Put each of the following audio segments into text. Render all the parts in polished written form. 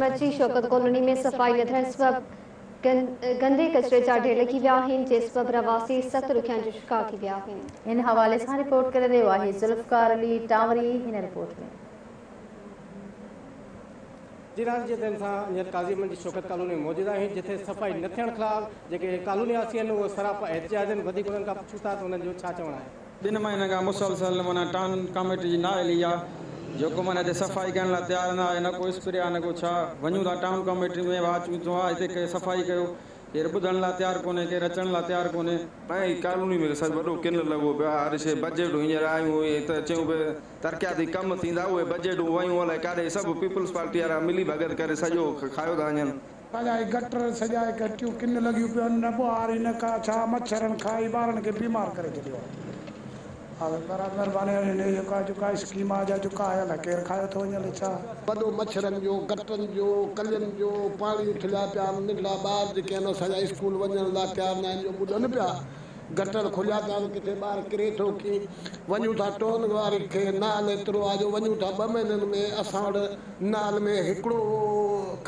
جي شوڪت ڪالوني ۾ صفائي نه ٿيڻ سبب گندي ڪچري جا ڍير لڳي ويا آهن، جنهن سبب رهواسي سخت ڏکيائين جو شڪار ٿي ويا آهن. ان حوالي سان رپورٽ ڪري رهيو آهي ذوالفقار علي ٽانوري هن رپورٽ ۾. جي راز جي تن سان هينئر قاضي احمد جي شوڪت ڪالوني ۾ موجود آهيون، جتي صفائي نه ٿيڻ خلاف جيڪي ڪالوني واسي آهن اهي سراپا احتجاج آهن. وڌيڪ انهن کان پڇون ٿا ته انهن جو ڇا چوڻ آهي. 2 مهينن کان مسلسل معنيٰ ٽائون ڪاميٽي جي نااهلي آ، جيڪو معنيٰ هتي صفائي ڪرڻ لاء تيار نه آهي، نه ڪو اسپري آ نه ڪو ڇا. وڃون ٿا ٽائون ڪاميٽي ۾ واچون ٿو آ هتي ڪي صفائي ڪيو، ڪير ٻڌڻ لاء تيار ڪونهي، ڪير اچڻ لاء تيار ڪونهي. ۽ ڪالوني ۾ سڄ وڏو ڪن لڳو پيو آهي، هر شيء بجيٽون هينئر آيون اهي ته چيون به ترقياتي ڪم ٿيندا، اهي بجيٽون ويون الائي ڪاڏي، سڀ پيپلز پارٽي وارا ملي ڀڳت ڪري سڄو کايو ٿا وڃن. سڄا هي گٽر سڄا هي گهٽيون ڪن لڳيون پيون آهن، نه ٻوهاري نه ڪا ڇا، مڇرن کائي ٻارن کي بيمار ڪري ڇڏيو آهي. ها برابر مهرباني هن جيڪا جيڪا اسڪيم آ جا جيڪا آيل آهي ڪير کايو ٿو وڃي الائي ڇا. وڏو مڇرن جو، گٽرن جو، ڪلين جو پاڻي اٿليا پيا آهن، ننڍڙا ٻار جيڪي آهن اسان جا اسڪول وڃڻ لاء تيار نه آهن جو ٻڏن پيا، گٽر کليا پيا آهن ڪٿي ٻار ڪري ٿو ڪي وڃون ٿا ٽون واري کي نال ايترو آ جو وڃون ٿا 2 مهينن ۾ اسان وٽ نال ۾ هڪڙو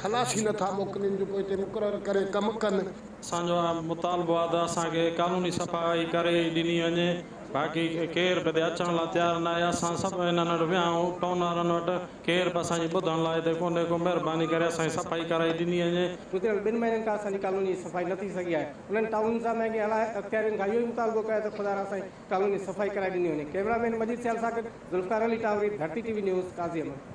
خلاصي نه ٿا موڪلين جيڪو هتي مقرر ڪري ڪم ڪن. اسان جو مطالبو آ ته اسان کي قانوني صفائي ڪري ڏني وڃي، باقي ڪير به هتي اچڻ لاء تيار نه آهي. اسان سڀ هنن وٽ ويا آهيون ٽائون وارن وٽ، ڪير به اسان جي ٻڌڻ لاء هتي ڪونهي ڪو، مهرباني ڪري اسان جي صفائي ڪرائي ڏني وڃي. گذريل 2 مهينن کان اسان جي ڪالوني جي صفائي نه ٿي سگهي آهي. انهن ٽائون انتظاميا کي اعليٰ اختيارين کان اهو ئي مطالبو ڪيو ته خدارا اسان جي ڪالوني جي صفائي ڪرائي ڏني وڃي. ڪئميرا مين مجيد سيال سان گڏ Zulfiqar Ali Tanwari, Dharti T V news, Qazi Ahmed.